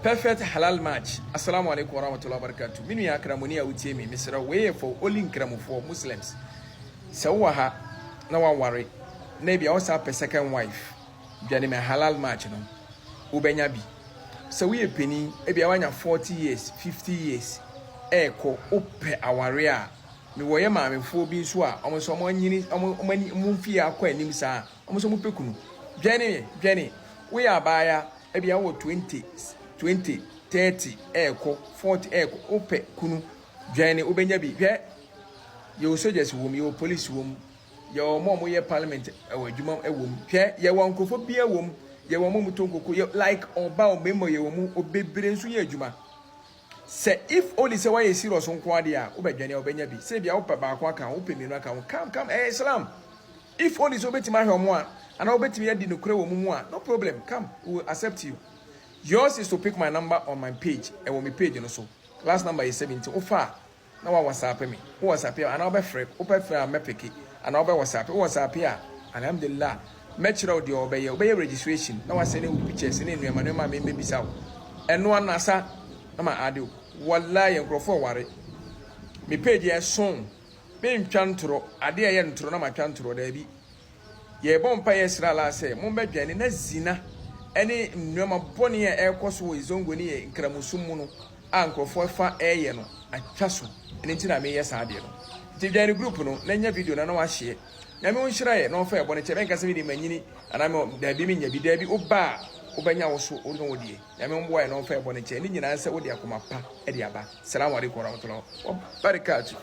Perfect halal match. Assalamu alaikum warahmatullahi wabarakatuh. Me nua Kramoni a wotie me, mesrɛ wo, wei yɛ for only Nkramofoɔ, Muslims. Sɛ wowɔ ha na woaware na ebia wosan pɛ second wife, dwane me halal match no, wobɛnya bi. Sɛ woyɛ panin, ebia woanya 40 years, 50 years ɛrekɔ, wopɛ aware a, mewɔ yɛ maamefoɔ bi nso a wɔn nso wɔn anyini, wɔn ani, wɔn mfie akɔ anim saa, wɔn nso wɔpɛ kunu. Dwane, dwane. Woyɛ abaaya, Ebia wowɔ 20, 20, 30 ɛɛkɔ, 40 ɛɛkɔ, wopɛ kunu, dwɛn wobɛnya bi. Hwɛ, yɛwɔ soldiers wɔ mu, yɛwɔ police wɔ mu, yɛwɔ wɔn a wɔyɛ parliament ɛwɔ adwuma ɛwɔ mu. Hwɛ, yɛwɔ nkurɔfoɔ biara wɔ mu, yɛwɔ wɔn a wɔtɔ nkoko, yɛ like ɔba ɔmmarima yɛwɔ mu, obebree nso yɛ adwuma. Sɛ if only sɛ woayɛ serious nko ara deɛ a, wobɛdwane a wobɛnya bi. Sɛ ebia wopɛ baako aka ho, wopɛ mmienu aka ho, come come, ɛyɛ Islam. If only sɛ wobɛtumi ahwɛ wɔn a, anaa wobɛtumi adi nokorɛ wɔ wɔn mu a, no problem, come, we will accept you. Yours is to pick my number on my page, ɛwɔ me page no so. Last number yɛ 70, wofa a, na wa whatsapp me. Wo whatsapp a, anaa wobɛfrɛ, wopɛ frɛ a mɛpeke, anaa wobɛ whatsapp, wo whatsapp a, Alhamdulillah, mɛkyerɛ wo deɛ wɔbɛyɛ. Wobɛyɛ registration, na wasɛne wo pictures ne nneɛma nneɛma a mebɛbisa wo. Ɛno ara nasa na ma ade wo. Wallahi, nkurɔfoɔ ware. Me page yɛ so. Mentwa ntorɔ, adeɛ a ɛyɛ ntorɔ na matwa ntorɔ, daabi. Yɛrebɔ mpaeɛ srɛ Allah sɛ mommɛdwane na zina ne nnoɔma bɔne a ɛrekɔ so wɔ Zongo ne yɛn Nkramosom mu no a nkorɔfoɔ fa reyɛ no atwa so, ɛno nti na mereyɛ saa adeɛ no. Nti dwane group no na nya video no na w'ahyeɛ. Nyame ɔnhyira yɛ na ɔmfa yɛ bɔne kyɛ, mɛnka sɛ medeɛ manyini anaa me daabi menya bi, daabi woba a wobɛnya wo so wo ne wo deɛ. Nyame ɔmboa yɛ na ɔmfa yɛ bɔne kyɛ, ne nyinaa sɛ wode akoma pa de aba. Salaam alaikum warahmatullahi wabarakatuh.